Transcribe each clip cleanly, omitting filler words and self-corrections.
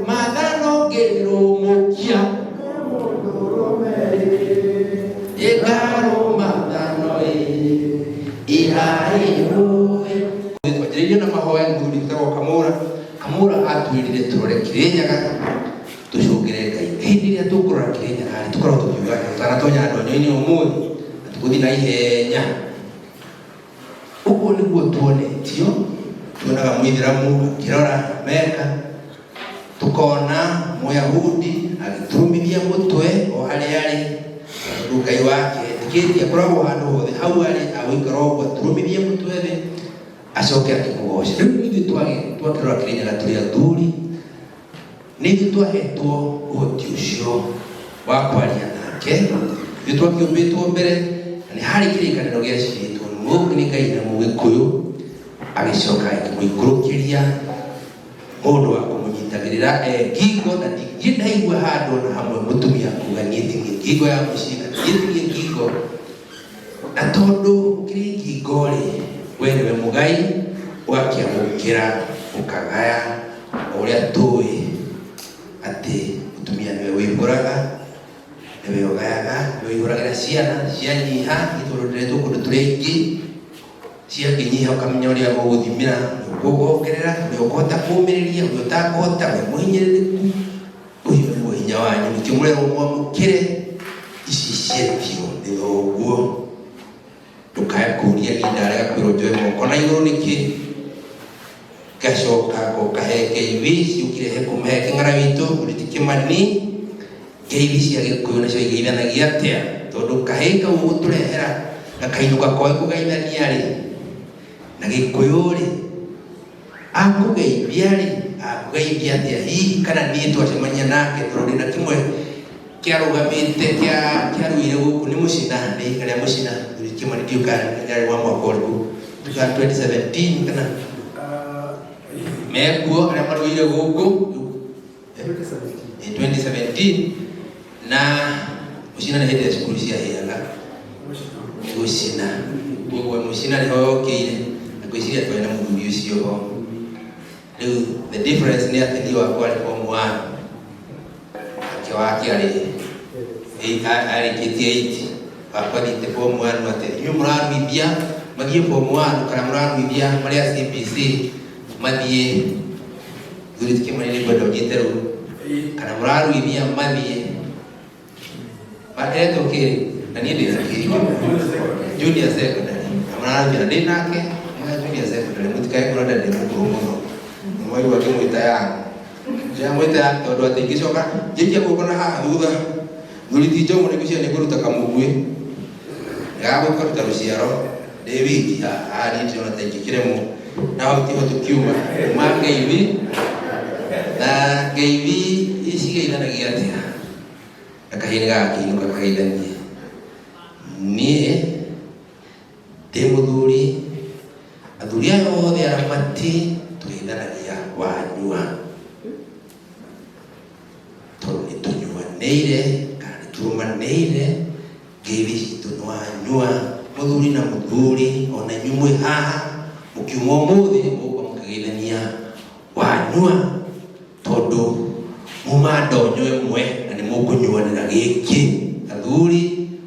Mathano ngĩrũmũkia ĩngarũ mathano ĩraĩrũĩ. Twanjĩrĩirie na mahoya nĩ mũthuri wĩtagwo Kamũra. Kamũra atwĩrire tũrore Kĩrĩnyaga tũcũngĩre Ngai. Hĩndĩ ĩrĩa tũkũrora Kĩrĩnyaga rĩ, tũkoragwo tũkiuga atĩ tũtanatonya ndonyo-inĩ ũmũthĩ na tũgũthiĩ na ihenya. Ũguo nĩguo tuonetio, tuonaga Mũithĩramu akĩrora Meka, tũkona Mũyahudi agĩturumithia mũtwe o harĩa arĩ, tondũ Ngai wake etĩkĩtie akoragwo handũ hothe, hau arĩ agũikara ũguo aturumithie mũtwe thĩ, acoke akĩmũgoce. Rĩu ithuĩ twakĩrora Kĩrĩnyaga tũrĩ athuri, Nĩ ithuĩ twahetwo ũhoti ũcio wa kwaria nake. Ithuĩ twakĩũmbĩtwo mbere, na nĩ harĩ kĩrĩkanĩro gĩacirĩtwo nĩ Ngai na Mũgĩkũyũ, agĩcoka agĩkĩmũikũrũkĩria mũndũ wa kũmũnyitagĩrĩra e ngingo, na ndirĩ ndaigua handũ ona hamwe mũtumia kuga niĩ tinie ngingo ya mũciĩ kana niĩ tinie ngingo. Na tondũ ũkĩrĩ ngingo-rĩ, we nĩwe mũgai, ũgakĩamũkĩra ũkagaya o ũrĩa tũĩ atĩ mũtumia nĩwe wĩihũraga, nĩwe ũgayaga, nĩwe ũihũragĩra ciana cianyiha, nĩ tondũ tũrehetwo kũndũ tũrĩ aingĩ, ciakĩnyiha ũkamenya ũrĩa ũgũthimĩra, ũrĩa ũkuongerera, ũrĩa ũkũhota kũmĩrĩria, ũrĩa ũtakũhota, wĩ mũhinyĩrĩrĩku. Ũyũ nĩguo hinya wanyu, nĩkĩo mũrerwo mwamũkĩre ici cietio nĩ thoguo. Ndũkae kũria niĩ ndarega kwĩrwo njoe moko na igũrũ nĩkĩ, ngacoka ngoka he ngeithi ciũkire he he kĩng'ara witũ Mũrĩti Kĩmani, ngeithi cia Gĩkũyũ nacio igeithanagia atĩa? Tondũ kahĩĩ kau ũgũtũrehera gakainũka koĩ kũgeithania rĩ, na Gĩkũyũ rĩ, Akũgeithia-rĩ, akũgeithia atĩa hihi kana niĩ twacemania nake tondũ ndĩna kĩmwe kĩarũgamĩte kĩa kĩaruire gũkũ nĩ mũcina nĩ ihinga rĩa mũcina thuri kĩmwe nĩ ndiũĩ kana rĩarĩ wa mwaka ũrĩkũ tuga 2017 kana mekuo arĩa maruire gũkũ 2017 na Mũcina nĩ hĩndĩ ya cukuru ciahĩaga. Gũcina. Koguo mũcina nĩho yokĩire na ngwĩciria twarĩ na mũthuri ũcio ho. Rĩu the difference nĩ atĩ niĩ wakwa arĩ form 1, nake wake arĩ arĩkĩtie 8. Wakwa thiĩte form 1 atĩ inyuĩ mũraruithia mathiĩ form 1 kana mũraruithia marĩ a CBC mathiĩ thuri tikĩmwe nĩ ngwenda ũnjĩte rĩu kana mũraruithia mathiĩ maretwo kĩ na niĩ ndĩ na kĩ junior secondary na mũraruithia ndĩ nake mwa junior secondary mũtikae kũrona ndĩ mũkũrũ mũno mwaigua ngĩmwĩta yangu ndĩramwĩta yangu tondũ atĩ ingĩcoka njĩkie guoko na haha thutha thuri ti njomo nĩngwĩciria nĩngũruta kamũguĩ gagũkaruta rũciaro ndĩ wiki haha niĩ ndĩrona ta ingĩkĩremwo na hau tiho tũkiuma kuma ngeithi na ngeithi cigeithanagia atĩa na kahĩĩ nĩ gagakĩinũka kageithanie niĩ ndĩ mũthuri athuri aya othe aramati tũgeithanagia wanyua tondũ nĩ tũnyuanĩire kana nĩ tũrũmanĩire ngeithi citũ nĩ wanyua mũthuri na mũthuri ona inyuĩ mwĩ haha mũkiuma ũmũthĩ mũgũka mũkĩgeithania wanyua tondũ muma ndonyo ĩmwe na nĩ mũkũnyuanĩra gĩkĩ athuri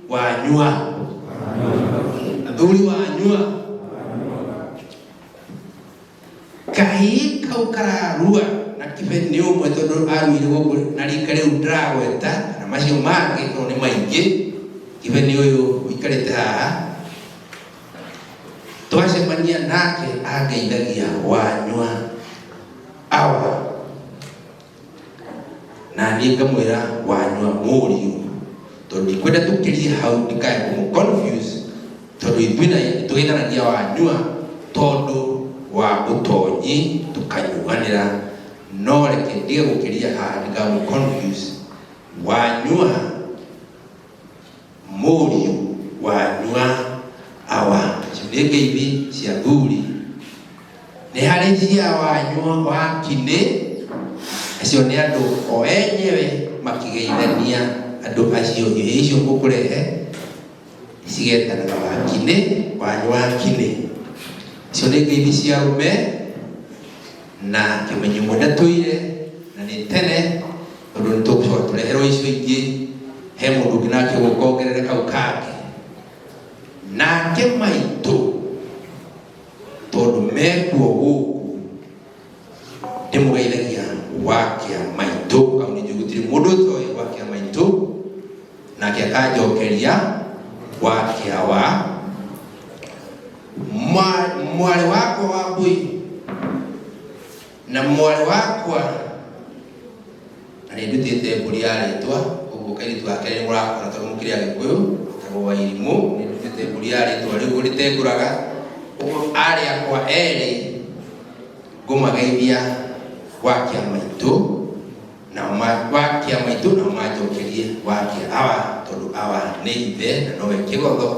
wanyua athuri wanyua kahĩĩ kau kararua na kĩbeti nĩ ũmwe tondũ aruire gũkũ na rika rĩu ndĩragweta na macio mangĩ tondũ nĩ maingĩ kĩbeti ũyũ ũikarĩte haha twacemania nake angeithagia wanyua awa na niĩ ngamwĩra wanyua mũriũ tondũ ndikwenda tũkĩrie hau ndikae kũmũ confuse tondũ ithuĩ na tũgeithanagia wanyua tondũ wa ũtonyi tũkanyuanĩra no reke ndige gũkĩria haha ndikamũ confuse wanyua mũriũ wanyua awa icio nĩ ngeithi cia thuri nĩ harĩ cia wanyua wa kinĩ acio nĩ andũ o enyewe makĩgeithania andũ acio ihĩ icio ngũkũrehe cigetanaga wa kinĩ wanyua kinĩ icio nĩ ngeithi cia arũme na kĩmenyo ĩmwe ndatũire na nĩ tene tondũ nĩ tũgũcoka tũreherwo icio ingĩ he mũndũ ũngĩ nake ũgũka ongerere kau kangĩ nake maitũ tondũ mekuo gũkũ ndĩmũgeithagia wakĩa maitũ kau nĩ njũĩ gũtirĩ mũndũ ũtoĩ wakĩa maitũ nake akanjokeria wakĩa wa mwarĩ wakwa wa mbui na mwarĩ wakwa na nĩ ndutĩte mbũri ya rĩtwa ũguo kairĩtu gake nĩ mũrakora tondũ mũkĩrĩ agĩkũyũ etagwo Wairimũ nĩ ndutĩte mbũri ya rĩtwa rĩu rĩtengũraga ũguo arĩ akwa erĩ ngũmageithia wakĩa maitũ nao wakĩa maitũ nao manjokerie wakĩa awa tondũ awa nĩ ithe na nowe kĩgotho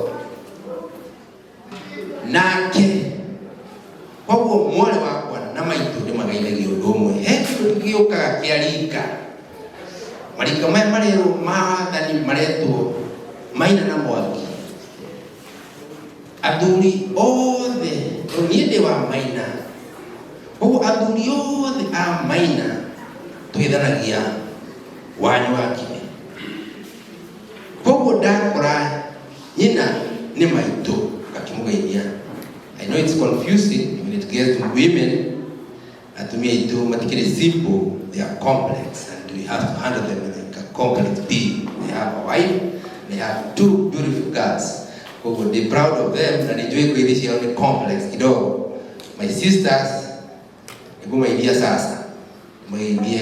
nake koguo mwarĩ wakwa na maitũ nĩ mageithagia ũndũ ũmwe he kĩndũ gĩũkaga kĩa rika marika maya marerwo maathani maretwo maina na mwaki athuri othe tondũ niĩ ndĩ wa maina koguo athuri othe a maina tũgeithanagia wanyu wa kinĩ koguo ndakora nyina nĩ maitũ ngakĩmũgeithia I know it's confusing when it gets to women atumia aitũ matikĩrĩ simple they are complex and we have to handle them like a complex being they have a wife they have two beautiful girls koguo ndĩ proud of them na nĩ njũĩ ngũithi ciao nĩ complex kidogo my sisters nĩngũmaithia sasa mũgeithie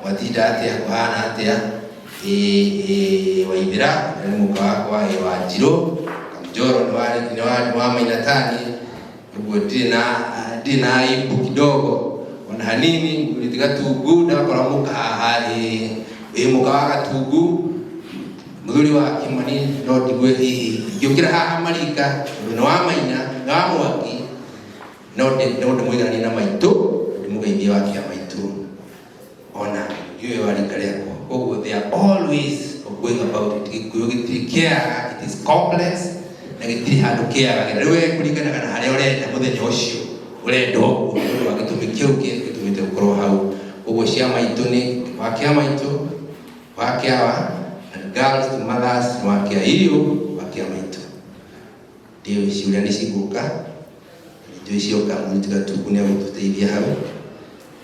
mwatinda atĩa kũhana atĩa ĩ waithĩra nĩ mũka wakwa ĩ wanjirũ kamjoro nĩ wa mainatani ũguo ndirĩ na aibu kidogo ona hanini ngurĩte gatungu ndakora mũka haha ĩ mũka wa gatungu mũthuri wa kĩmani no ndigue hihi ingĩũkĩra haha marika tondũ nĩ wa maina nĩ wa mwaki no ndĩmũigananie na maitũ ndĩmũgeithie wa kĩa maitũ ona ndiũĩ wa rika rĩakwa koguo they are always of Going about it, Gĩkũyũ gĩtirĩ kĩaga, it is complex na gĩtirĩ handũ kĩagagĩra. Rĩu we kũringanaga na harĩa ũrenda mũthenya ũcio ũrenda ũguo, nĩ ũndũ wa gĩtũmi kĩu gĩtũmĩte gũkorwo hau ũguo. Cia maitũ nĩ wa kĩa maitũ wa kĩawa, and girls to mothers nĩ wa kĩa irio wa kĩa maitũ. Ndiũĩ ciũria nĩ cigũka, nĩ njũĩ cioka mũruti Gatungu nĩ agũtũteithia hau.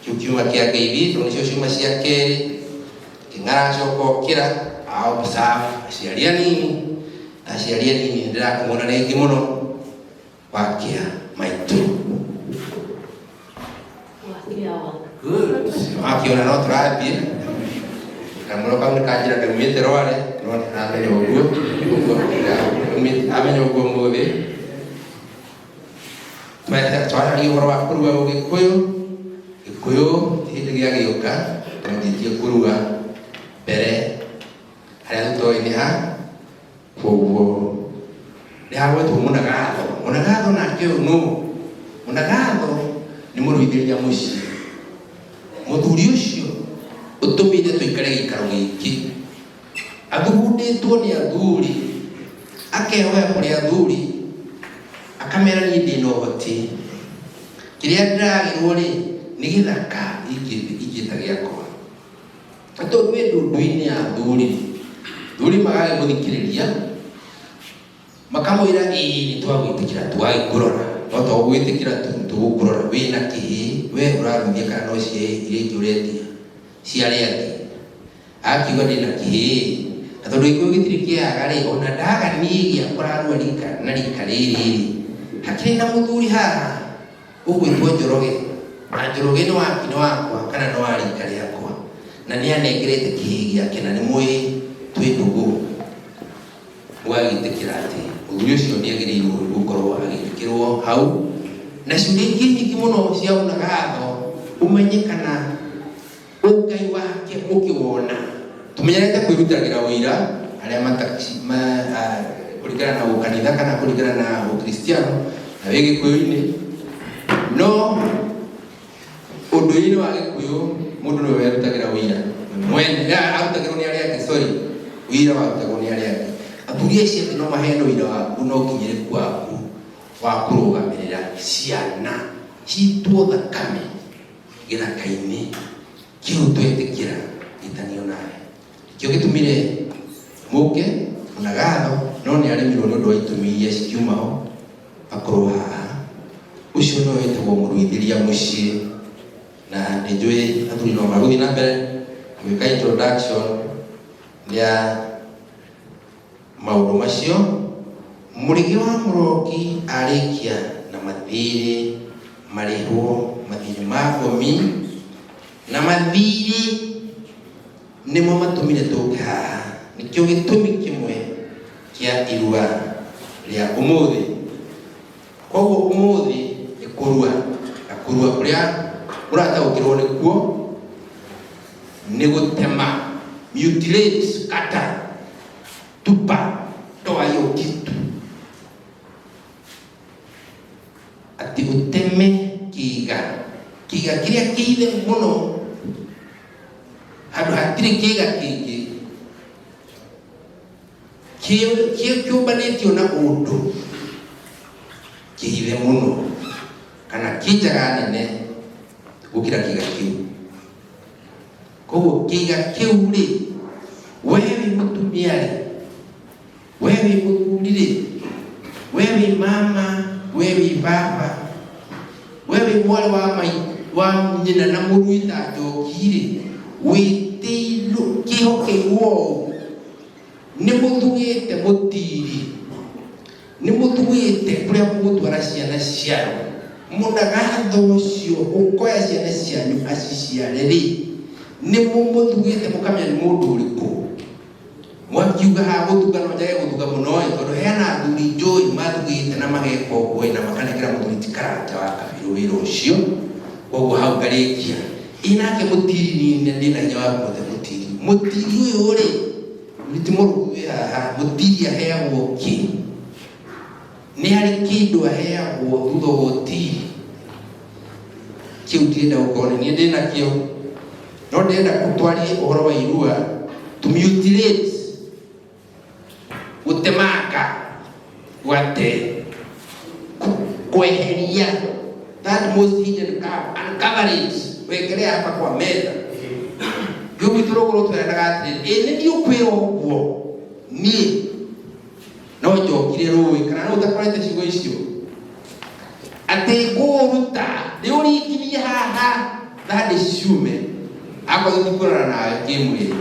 Kĩu kiuma kĩa ngeithi, tondũ nĩcio ciuma cia kerĩ. Kĩng'aracoka okĩra observe aciari anini, na aciari anini nĩ ndĩrakĩmona rĩngĩ mũno wa kĩa maitũ. Wakiawa. Good. Wakĩona no tũrathiĩ kamũro kau nĩ kanjĩra kaumĩte Rware, no nĩ aramenya ũguo ũguo amenya ũguo mũthĩ twaragia ũhoro wa kũrua. Ũgĩkũyũ, Gĩkũyũ ti hĩndĩ gĩagĩũka, twanjĩtie kũrua mbere harĩa tũtoĩ nĩ ha. Koguo nĩ hagwetwo mũnagatho. Mũnagatho nake ũyũ nũ? Mũnagatho nĩ mũruithĩria mũciĩ, mũthuri ũcio ũtũmĩte tũikare gĩikaro gĩkĩ, athugundĩtwo nĩ athuri, akehoya kũrĩ athuri, akamera niĩ ndĩna ũhoti, kĩrĩa ndĩragĩrwo rĩ nĩ gĩthaka ingĩta gĩakwa. Na tondũ wĩ ndundu-inĩ ya athuri, thuri magagĩmũthikĩrĩria, makamwĩra ĩĩ nĩ twagwĩtĩkĩra, tũgagĩkũrora, no to gwĩtĩkĩra tu, tũgũkũrora wĩna kĩhĩ we ũraruithia kana no cia iria ingĩ ũrendia cia arĩa angĩ. Akiuga ndĩna kĩhĩ, na tondũ Gĩkũyũ gĩtirĩ kĩaga rĩ, ona ndaga niĩ gĩakwa rarua rika na rika rĩrĩ rĩ, hakĩrĩ na mũthuri haha ũgwĩtwo Njoroge, na Njoroge nĩ waki nĩ wakwa kana nĩ wa rika rĩakwa, na nĩ anengerete kĩhĩ gĩake na nĩ mũĩ twĩ ndũgũ. Mũgagĩtĩkĩra atĩ mũthuri ũcio nĩ agĩrĩirwo gũkorwo agĩtĩkĩrwo hau. Na ciũria ingĩ nyingĩ mũno cia ũnagatho, ũmenye kana ũngai wake ũkĩwona. Tũmenyerete kwĩrutagĩra ũira arĩa kũringana na ũkanitha kana kũringana na ũkristiano na wĩ Gĩkũyũ-inĩ, no ũndũire wa Gĩkũyũ mũndũ nĩwe werutagĩra ũira mwene, arutagĩrwo nĩ arĩa angĩ, sorry, ũira warutagwo nĩ arĩa angĩ. Athuri acio angĩ no maheane ũira waku na ũkinyĩrĩku waku wa kũrũgamĩrĩra ciana citwo thakame gĩthaka-inĩ kĩu twetĩkĩra gĩtanio nawe. Kĩo gĩtũmire mũke mũnagatho, no nĩ aremirwo nĩ ũndũ wa itũmi iria cikiumaho akorwo haha. Ũcio nĩwe wĩtagwo mũruithĩria mũciĩ, na nĩ njũĩ athuri no magũthiĩ na mbere gwĩka introduction ya maũndũ macio. Mũrĩgi wa mũroki arĩkia na mathirĩ marĩhwo, mathirĩ ma ngomi na mathirĩ nĩmo matũmire tũke haha. Nĩkĩo gĩtũmi kĩmwe kĩa irua rĩa ũmũthĩ. Koguo ũmũthĩ nĩ kũrua, na kũrua kũrĩa ũrataũkĩrwo nĩkuo nĩ gũtema, mutilate, kata, tupa, toa hiyo kitu, atĩ ũteme kĩga, kĩga kĩrĩa kĩithe mũno handũ hatirĩ kĩga kĩngĩ kĩũmbanĩtio na ũndũ kĩhithe mũno kana kĩ njaga nene gũkĩra kĩga kĩu. Koguo kĩga kĩu rĩ, we wĩ mũtumia rĩ, we wĩ mũthuri rĩ, we wĩ mama, we wĩ baba, we wĩ mwarĩ wa mai wa nyina na mũrui ta njoki rĩ, wĩtĩirwo kĩhokeirwo ũũ nĩ mũthugĩte mũtiri, nĩ mũthugĩte kũrĩa mũgũtwara ciana cianyu. Mũnagatho ũcio ũkoya ciana cianyu aciciare rĩ, nĩ mũmũthugĩte, mũkamenya nĩ mũndũ ũrĩkũ. Mwakiuga haha gũthuga, no njage gũthuga mũno ĩ, tondũ hena athuri njũĩ mathugĩte na mageka ũguo ĩ, na makanengera mũthuri ti Karanja wa Kabirũ wĩra ũcio. Koguo hau ngarĩkia ĩ nake mũtiri, niĩ ndĩna hinya wa kũmũte mũtiri. Mũtiri ũyũ rĩ, ti mũrugu wĩ haha. Mũtiri aheagwo kĩ? Nĩ harĩ kĩndũ aheagwo thutha wa ũtiri kĩu ndirenda gũkorwo nĩ niĩ ndĩnakĩo, no ndĩrenda twarie ũhoro wa irua to mutilate. Gũtemanga gwate kweheria that most hidden cover, uncover it, wekelea hapa kwa meza. Rĩu gwitũ rũgũrũ tweranaga atĩrĩrĩ, ĩ nĩ niĩ ũkwĩra ũguo, niĩ no njokire rũĩ kana no ũtakorete ciugo icio atĩ ngũũruta ndĩũringithie haha thandĩ ciume akorwo tũtikũrora nawe kĩmwĩrĩ.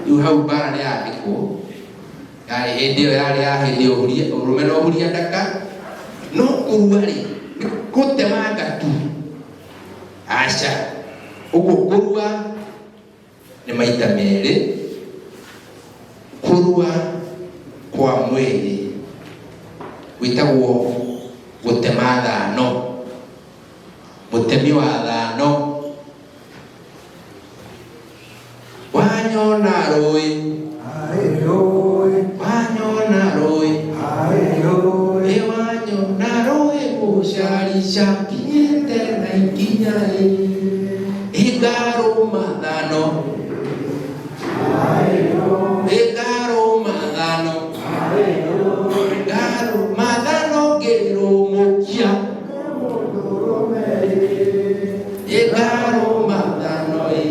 Rĩu hau mbara nĩ yandĩkwo yarĩ hĩndĩ ĩyo yarĩ ya hĩndĩ ya ũhuria ũrũme na ũhuria ndaka, no kũrua rĩ nĩ gũtemanga tu, aca. Ũguo kũrua nĩ maita merĩ, kũrua kwa mwĩrĩ gwĩtagwo gũtema thano, mũtemi wa thano. Wanyona rũĩ, wanyona rũĩ, ĩ wanyona rũĩ gũcarica kinyĩte na ikinya ĩ ĩngarũma thano, ĩngarũma thano, ngarũma thano ngĩrũmũkia, ĩngarũma thano ĩ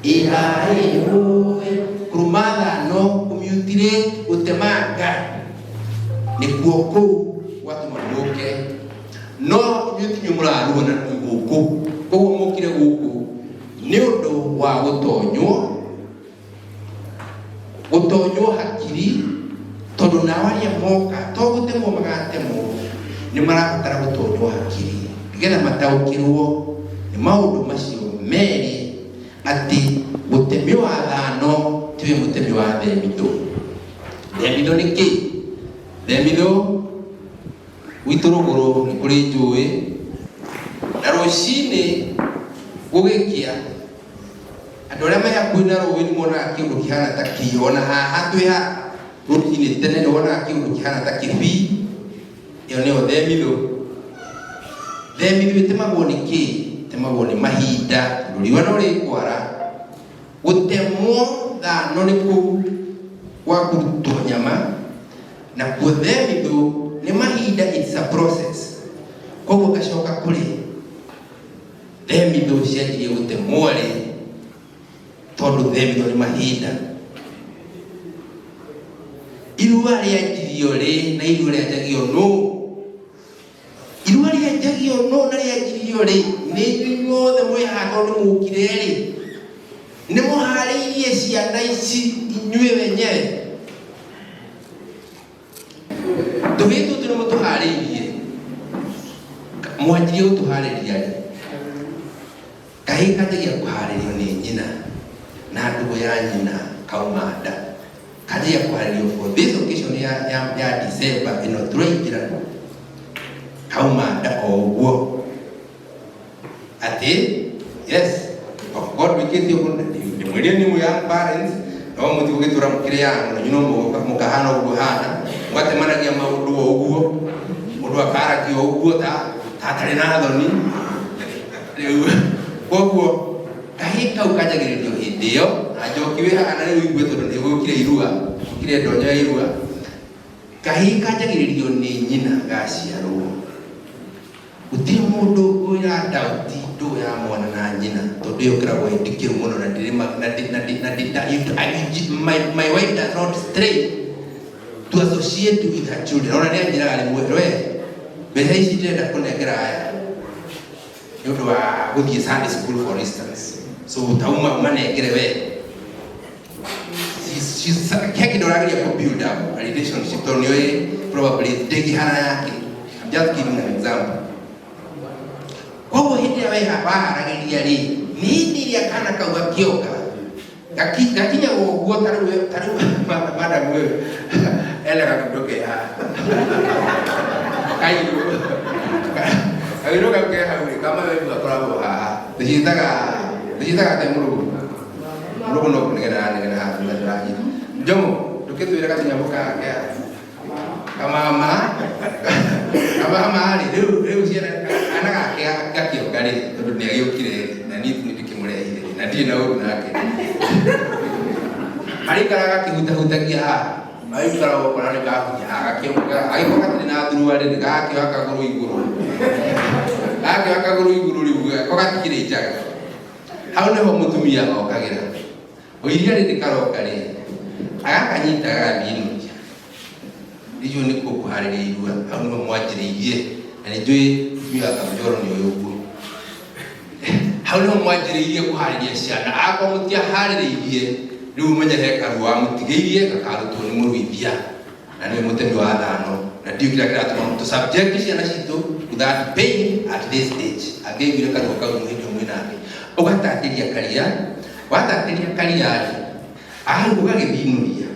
ĩhaĩ rũĩ. Kũrũma thano, kũmutilate, gũtemanga nĩkuo kũu gwatũma mũke, no inyuĩ tinyuĩ mũrarua na gũkũ, koguo mũkire gũkũ nĩ ũndũ wa gũtonywo, gũtonywo hakiri, tondũ nao arĩa moka to gũtemwo magatemwo, nĩ marabatara gũtonywo hakiri nĩgetha mataũkĩrwo nĩ maũndũ macio merĩ, atĩ mũtemi wa thano tiwe mũtemi wa themithũ. Themithũ nĩ kĩ? Themithũ gwitũ rũgũrũ nĩ kũrĩ njũĩ, na rũcinĩ gũgĩkĩa andũ arĩa me hakuhĩ na rũĩ nĩ monaga kĩũndũ kĩhana ta kĩo. Ona haha twĩ haha rũcinĩ tene nĩ wonaga kĩũndũ kĩhana ta kĩbii, ĩyo nĩyo themithũ. Themithũ ĩtemagwo nĩ kĩ? Ĩtemagwo nĩ mahinda, tondũ riũa no rĩkwara. Gũtemwo thano nĩ kũu gwa kũrutwo nyama, na kuo themithũ nĩ mahinda, it's a process. Koguo ngacoka kũrĩ themithũ cianjirie gũtemwo rĩ, tondũ themithũ nĩ mahinda. Irua rĩanjirio rĩ, na irua rĩanjagio nũ? Irua rĩanjagio nũ na rĩanjirio rĩ? Nĩ inyuĩ inyuothe mwĩ haha tondũ nĩ mũkire rĩ, nĩ mũharĩirie ciana ici inyuĩ wenyewe? Tũhĩĩ tũtũ nĩ mũtũharĩirie? Mwanjirie gũtũharĩria rĩ? Kahĩĩ kanjagia kũharĩrio nĩ nyina na ndũgũ ya nyina kauma nda, kanjagia kũharĩrio for this occasion ya December ĩno tũraingĩra, kauma nda o ũguo atĩ yes of God wĩkĩte ũguo. Ndĩmwĩrire nĩ mwĩ young parents, no mũtigũgĩtũra mũkĩrĩ young na inyuĩ no mũkahana ũguo hana, mũgatemanagia maũndũ o ũguo, mũndũ akaragia o ũguo ta atarĩ na thoni. Rĩu koguo kahĩĩ kau kanjagĩrĩrio hĩndĩ ĩyo, na njoki wĩ haha na rĩu igue tondũ nĩ gũkire irua, gũkire ndonyo ya irua. Kahĩĩ kanjagĩrĩrio nĩ nyina gaciarwo. Gũtirĩ mũndũ ũra doubt ndũgũ ya mwana na nyina, tondũ ĩyo ĩkoragwo ĩ ndikĩru mũno na ndĩrĩ na ndĩ na ndĩ na ndĩ na my wife does not stray to associate with her children. Ona nĩ anjĩraga rĩmwe, we mbeca ici ndĩrenda kũnengera aya nĩ ũndũ wa gũthiĩ Sunday school, for instance, so tauma ũmanengere we. He kĩndũ ũrageria kũ build up a relationship, tondũ nĩũĩ probably ndĩngĩhana yake. I'm just giving an example. Koguo hĩndĩ ĩrĩa waharagĩria rĩ, nĩ hĩndĩ ĩrĩa kana kau gakĩoka gakinya ũguo, tarĩu madam ũyũ ena gatundo ke haha, kairũ, kairũ kau ke hau rĩ, kama wewe gakoragwo haha, tũciĩtaga atĩa? Mũrũgũ, mũrũgũ no kũnegena aranegena haha thutha, ndĩranyita. Njomo, ndũkĩtwĩre gatunyamũ kaha ke haha. Kamama, kamama rĩ, rĩu ciana kana gake gakĩonga rĩ, tondũ nĩ agĩũkire rĩ, na niĩ nĩ ndĩkĩmũrehire rĩ, na ndirĩ na ũru nake, arĩikaraga gakĩhutahutagia haha. Gaikara gũkora nĩ kahunya agĩkorwo gatirĩ na thuruarĩ rĩ gakĩoya kagũrũ igũrũ gakĩoya kagũrũ igũrũ rĩu ko gatikĩrĩ njaga. Hau nĩho mũtumia okagĩra o iria rĩrĩ karoka rĩ agakanyita gagathiĩnũria ndiũĩ nĩ kũ kũharĩria irua. Hau nĩho mwanjĩrĩirie na nĩ njũĩ mũtumia wa Kamũnjoro nĩ ũyũ ũguo. Hau nĩho mwanjĩrĩirie kũharĩria ciana. Akorwo mũtiaharĩrĩirie rĩu ũmenye he karuo wamũtigĩirie gakarutwo nĩ mũruithia na nĩwe mũtemi wa thano na ndiũĩ kĩrĩa kĩratũma tũ subject ciana citũ to that pain at this stage. Angĩaiguire karuo kau hĩndĩ ĩyo mwĩ nake ũgatatĩria karia watatĩria karia rĩ ahau ũgagĩthinũria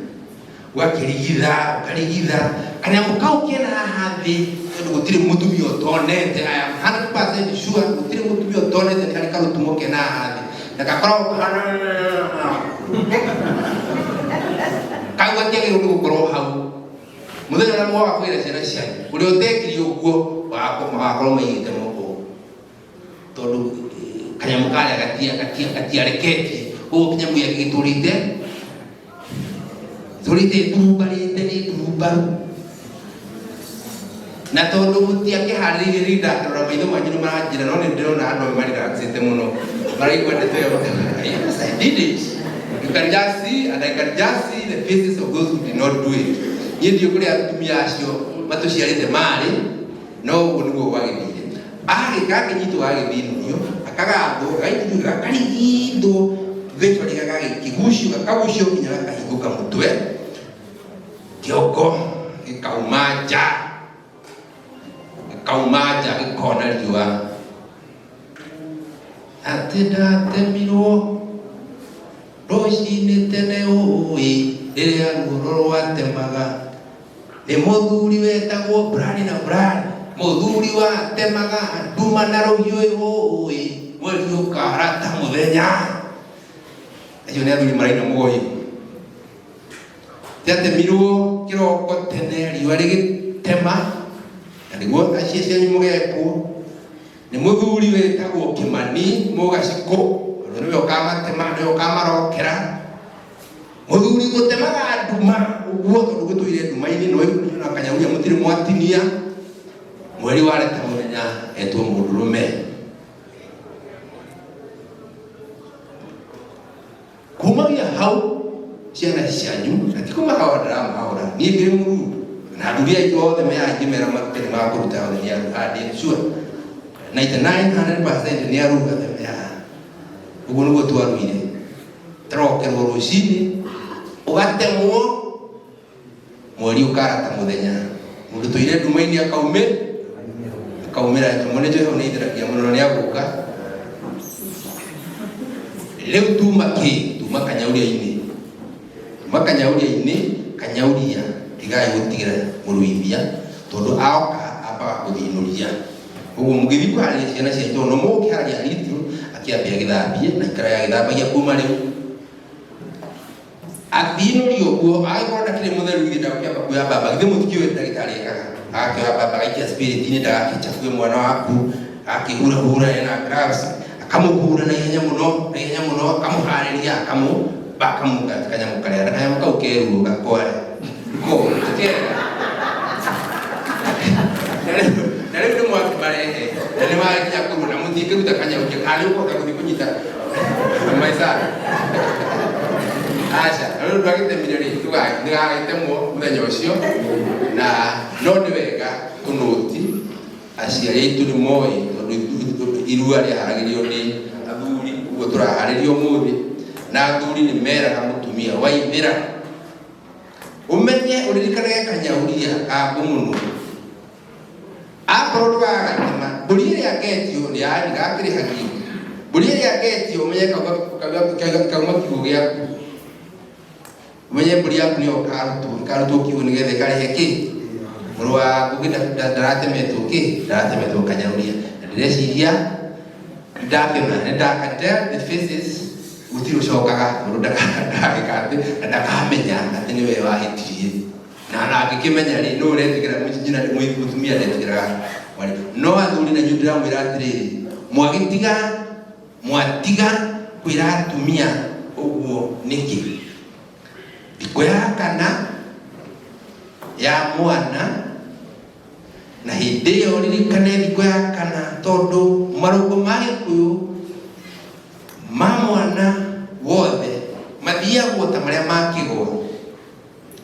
ũgakĩrigitha ũkarigitha kanyamũ kau kena haha thĩ tondũ gũtirĩ mũtumia ũtonete. I am 100% sure gũtirĩ mũtumia ũtonete nĩ harĩ karũtumo kena haha thĩ na gakoragwo kahana kau gatiagĩrĩirwo nĩ gũkorwo hau. Mũthenya ũrĩa mwaga kwĩra ciana cianyu ũrĩa ũtekire ũguo magakorwo maigĩte moko tondũ kanyamũ karĩa gatiareketie ũguo kĩnyamũ gĩake gĩtũrĩte tũrĩte ndurumbarĩte nĩ ndurumbaru na tondũ mũtiakĩharĩrĩirie rĩu ndakĩrora maitho manyu nĩ maranjĩra no nĩ ndĩrona andũ amwe marelaxĩte mũno maraigua ndeto ĩyo. Yes, I did it. You can just see, and I can just see the faces of those who did not do it. Niĩ ndiũ kũrĩa atumia acio matũciarĩte marĩ no ũguo nĩguo gwagĩthire. Agĩka akĩnyitwo gagĩthinũrio akagathwo gagaitithio gakarigithwo eventually gagakĩgucio gakagucio nginya gakahingũka mũtwe kĩongo gĩkauma nja gĩkauma nja gĩkona riũa atĩ ndatemirwo rũcinĩ tene ũĩ rĩrĩa ruoro rwatemaga nĩ mũthuri wetagwo Brani na Brani mũthuri watemaga nduma na rũhiũ ũĩ mweri ũkarata mũthenya. Acio nĩ athuri maraina mũgoi tiatemirwo kĩroko tene riũa rĩgĩtema na nĩguo acio cianyu mũgekwo nĩ mũthuri wĩtagwo Kĩmani Mũgacikũ tondũ nĩwe ũkamatema nĩwe ũkamarokera. Mũthuri gũtemaga nduma ũguo tondũ gũtũire nduma-inĩ no na kanyauria mũtirĩ mwatinia mweri wareta mũthenya etwo mũndũrũme. Kumagia hau ciana cianyu na ti kũmahahũra ndĩramahahũra niĩ ngĩrĩ mũruu na athuri aitũ othe me haha ingĩmera marute nĩ makũruta othe nĩ aru handĩ sure 99% nĩ aru othe me haha. Ũguo nĩguo twaruire tũrokerwo rũcinĩ ũgatemwo mweri ũkarata mũthenya mũndũ tũire nduma-inĩ akaumĩra nyamũ nĩ njũĩ hau nĩ itheragia mũno na nĩ agũka. Rĩu tuma kĩ tuma kanyauria-inĩ tuma kanyauria-inĩ kanyauria tigai gũtigĩra mũruithia tondũ aoka ambaga kũthinũria ũguo mũgĩthiĩ kũharĩria ciana cianyu tondũ no mũgũkĩharĩria litũ akĩambe agĩthambie na ikara agĩthambagia kuma rĩu athinũrio ũguo agĩkorwo ndakĩrĩ mũtheru githĩ ndagũkĩamba kuoya mbamba githĩ mũtikĩũĩ ndagĩtarĩ ekaga agakĩoya mbamba agaikia spirit-inĩ ndagakĩchafue mwana waku agakĩhurahura ena gloves akamũhura na ihenya mũno na ihenya mũno akamũharĩria akamũ akamũka kanyamũ karĩa na kanyamũ kau keruo gakware ko tikega na rĩu nĩ mwaki marehe na nĩ wakinya kũrua na mũtingĩruta kanyaukia kana nĩ ũkũhota gũthiĩ kũnyita maica aca na rĩu ndwagĩtemire rĩ ndũgagĩtemwo mũthenya ũcio na no nĩ wega tũnũti aciari aitũ nĩ moĩ tondũ irua rĩaharagĩrio nĩ athuri ũguo tũraharĩria ũmũthĩ na athuri nĩ meraga mũtumia waithĩra ũmenye ũririkanage kanyauria ka ngũng'ũnũ akorwo ndũgagatema mbũri ĩrĩa ngetio nĩ yani gakĩrĩhagio mbũri ĩrĩa ngetio ũmenye kauma kiugũ gĩaku ũmenye mbũri yaku nĩyo ĩkarutwo ĩkarutwo kiugũ nĩgetha ĩkarĩhe kĩ mũrũ wa ngũgĩ ndaratemetwo kĩ ndaratemetwo kanyauria na ndĩreciria ndakena nĩ ndakate the faces gũtirĩ ũcokaga tondũ ndagĩka atĩ na ndakamenya atĩ nĩwe wahĩtirie na ona angĩkĩmenya rĩ nũ ũretigĩra nyina mũtumia ndetigĩraga mwarĩ no athuri na inyuĩ ndĩramwĩra atĩrĩrĩ mwagĩtiga mwatiga kwĩra atumia ũguo nĩkĩ thikũ ya kana. Ya mwana na hĩndĩ ĩyo ririkane thikũ ya kana, tondũ marũngo ma Gĩkũyũ ma mwana wothe mathiagwo ta marĩa ma kĩgwa.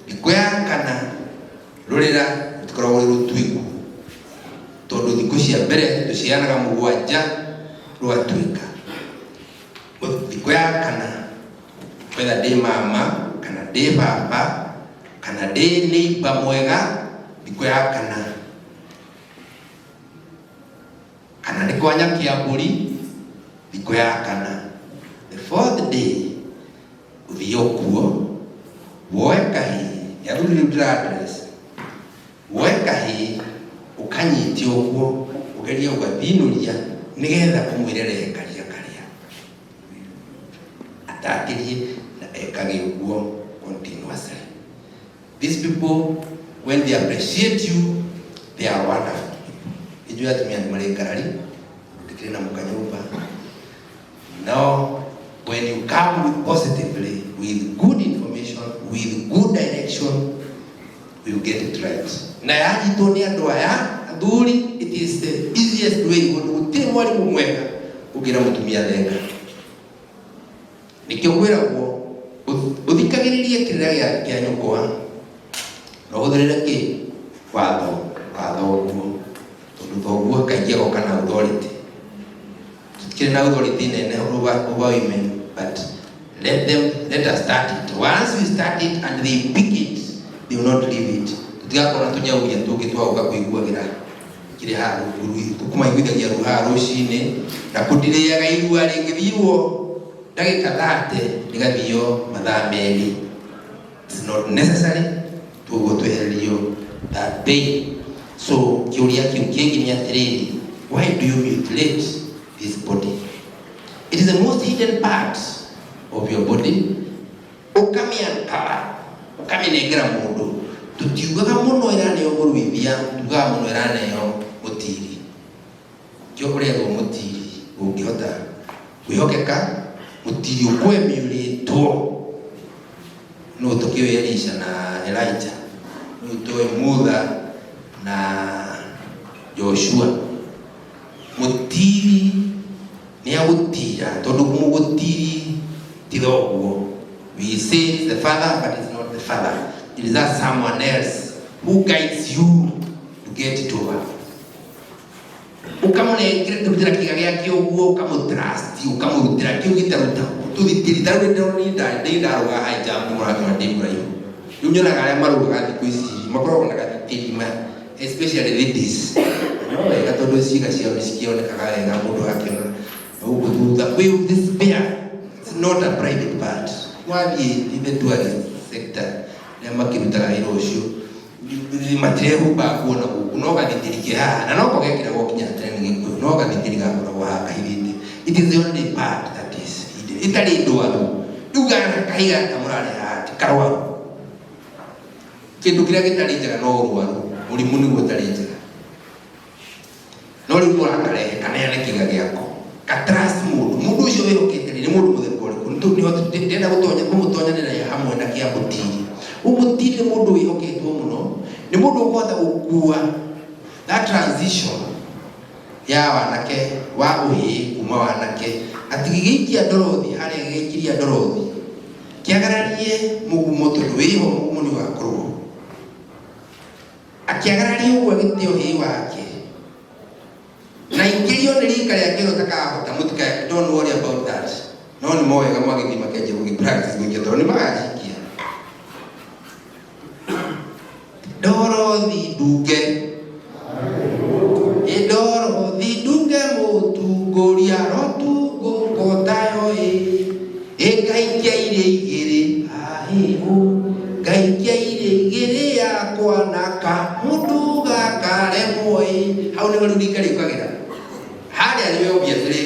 Thikũ ya kana rũrĩra rũtikoragwo rwĩ rũtuĩku, tondũ thikũ cia mbere tũcianaga mũgwanja rũgatuĩka. Thikũ ya kana, whether ndĩ mama kana ndĩ baba kana ndĩ neighbor mwega, thikũ ya kana kana nĩ kwa Nyakiambũri, thikũ ya kana, the fourth day, ũthiĩ kuo woe kahĩĩ. Nĩ athuri rĩu ndĩra address. Woe kahĩĩ, ũkanyite ũguo, ũgerie ũgathinũria nĩgetha ũmwĩre rekaria karĩa atatĩrie na ekage ũguo continuously. These people, when they appreciate you, they are wonderful people. Ijuĩ atumia nĩ marĩ ngarari, ndĩkĩrĩ na mũkanyũmba. No when you come with positively, with good information, with good direction, you get it right. Na yanyitwo nĩ andũ aya athuri, it is the easiest way, ũndũ gũtirĩ mwarimũ mwega ũngĩra mũtumia thenga. Nĩkĩo kwĩragwo ũthikagĩrĩrie kĩrĩra gĩa nyũkwa na ũhũthĩrĩre kĩ watho wa thoguo, tondũ thoguo kaingĩ agoka na authority. Tutikĩrĩ na authority nene over women, but let us start it. Once we start it and they pick it, they will not leave it. Tutigakorwo na tũnyauria tũngĩ twagoka kũiguagĩra kĩrĩ haha kũmaiguithagia ruo haha rũcinĩ na kũndirĩaga irua rĩngĩthirwo ndagĩka 30 rĩgathio mathaa 2. It's not necessary. Tuguo twehererio that pain. So kĩũria kĩu kĩngĩ nĩ atĩrĩrĩ, why do you mutilate this body? It is the most hidden part of your body. Ũkamĩakaba, ũkamĩnengera mũndũ. Tũtiugaga mũno ĩraneo mũruithia, tugaga mũno ĩraneo mũtiri. Kĩo ũrerwo mũtiri ũngĩhota kwĩhokeka, mũtiri ũkwemiũrĩtwo no tũkĩũĩ Elisha na Elijah, no tũĩ Mutha na Joshua. Mũtiri nĩ agũtira, tondũ mũgũtiri ti thoguo. We say it's the father, but it's not the father. It is that someone else who guides you to get it over. Ũkamũnengera rutĩra kĩga gĩake ũguo, ũkamũtrust, ũkamũrutĩra kĩu gĩtarutagwo tũthitĩri. Ta rĩu ndĩ ndarũga high jump, mũrakĩona ndĩ mũraihu. Rĩu nyonaga arĩa marũgaga thikũ ici makoragwo na gathitĩri ma, especially ladies, no wega tondũ ciĩga ciao nĩ cikĩonekaga wega, mũndũ akĩona gũkũ thutha kwĩ this bare. It's not a private part. Wathiĩ in the tourist sector, arĩa makĩrutaga wĩra ũcio matirehumba nguo na gũkũ, no gathitĩri ke haha, na noko gekĩragwo kinya tene nĩ Gĩkũyũ, no gathitĩri gakoragwo haha kahithĩte. It is the only part that is hidden, ĩtarĩ ndwaru. Rĩu gaka kahiga gaka mũrareha haha ti karwaru. Kĩndũ kĩrĩa gĩtarĩ njega no ũrwaru, mũrimũ nĩguo ũtarĩ njega. No rĩu mũrakarehe kaneane kĩga gĩako, katrust mũndũ. Mũndũ ũcio wĩhokete rĩ, nĩ mũndũ mũthemba ũrĩkũ? Ndĩrenda gũtonya kũmũtonyanĩra hamwe na kĩa mũtiri. Ũmũtiri nĩ mũndũ wĩhoketwo mũno, nĩ mũndũ ũkũhota gũkua that transition ya wanake wa ũhĩĩ kuma wanake, atĩ gĩgĩikia ndorothi harĩa, gĩgĩikiria ndorothi kĩagararie mũgumo, tondũ wĩho mũgumo nĩ ũgakorwo akĩagararia ũguo agĩte ũhĩĩ wake na ingĩrio nĩ rika rĩake ĩro takahota. Mũtika, don't worry about that. No nĩ mowega mwagĩthiĩ makenjia gũgĩ practice gũikia, tondũ nĩ magacikia ndorothi ndunge. Ĩ ndorothi ndunge, mũtungũria rotungũko tayo ĩ ĩ ngaikia irĩ igĩrĩ ahĩũ, ngaikia irĩ igĩrĩ yakwa na kamũndũ gakaremwo ĩ. Hau nĩho rĩu rika rĩũkagĩra harĩa nĩwe, obviously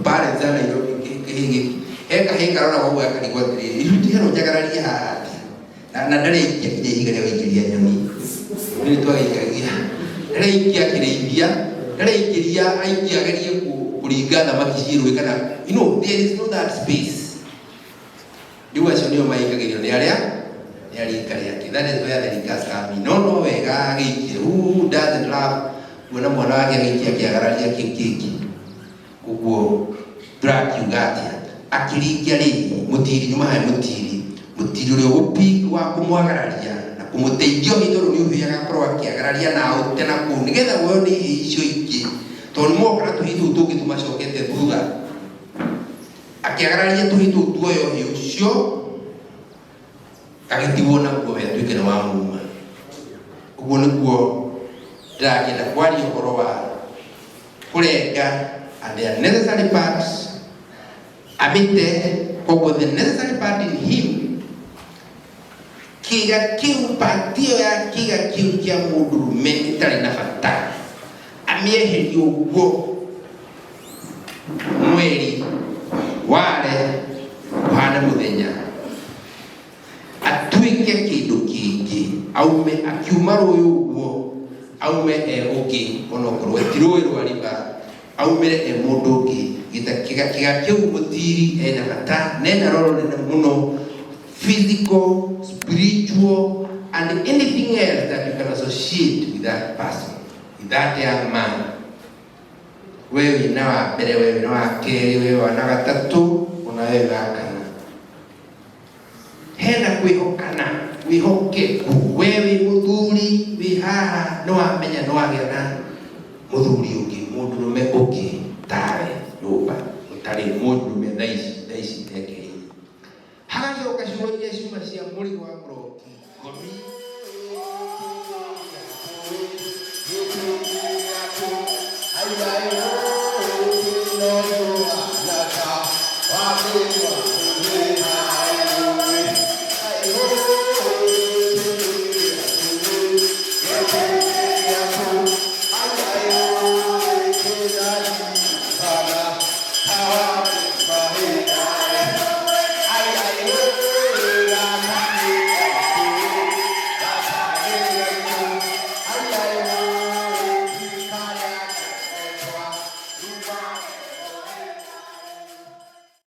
parents a Nairobi. Kĩhĩ gĩkĩ he kahĩ karora ũguo gakarigwo atĩrĩrĩ, ihuti hero njagararie haha atĩa? Na ndarĩikia kinya ihiga rĩa gũikĩria nyoni nĩ twagĩikagia, ndarĩikia kĩrĩithia, ndarĩikĩria aikia agerie kũringa thamaki ciĩ rũĩ kana there is no that space. Rĩu acio nĩo maikagĩrio nĩ arĩa Nĩ a rika rĩake. That is where the rikas come in. No no wega agĩikie. Who doesn't love kuona mwana wake agĩikia akĩagararia kĩu kĩngĩ? Ũguo tũrakiuga atĩa? Akĩringia rĩ mũtiri nyuma he mũtiri, mũtiri ũrĩa ũgũpik wa kũmwagararia na kũmũteithia ũhĩ tondũ nĩ ũhĩ agakorwo akĩagararia na aũte na kũu nĩgetha woywo nĩ ihĩ icio ingĩ tondũ nĩ moka na tũhĩ tũu tũngĩ tũmacokete thutha. Akĩagararia tũhĩ tũu tuoya ũhĩ ũcio agĩtigwo naguo we atuĩke nĩ wa muma. Ũguo nĩguo ndĩrakĩenda kwaria ũhoro wa kũrenga and the unnecessary parts amĩte. Koguo the necessary part in him, kĩga kĩu, part ĩyo ya kĩga kĩu kĩa mũndũrũme ĩtarĩ na bata, amĩeherie ũguo mweri ware ũhane mũthenya, atuĩke kĩndũ kĩngĩ, aume akiuma rũĩ ũguo, aume e ũngĩ, onokorwo ti rũĩ rwa riba, aumĩre e mũndũ ũngĩ. Kĩga kĩga kĩu mũtiri ena bata na ena roro nene mũno, physical, spiritual and anything else that you can associate with that person, with that young man. We wĩna wa mbere, we wĩna wa kerĩ, we wana gatatũ, ona we wa kana. Hena kwĩhokana, wĩhokeku. We wĩ mũthuri wĩ haha, nĩ wamenya nĩ wagĩa na mũthuri ũngĩ, mũndũrũme ũngĩ tawe nyũmba, ũtarĩ mũndũrũme thaa ici, thaa ici ndekeire. Hagacoka ciugo iria ciuma cia mũrigo wa mũroki ngomi.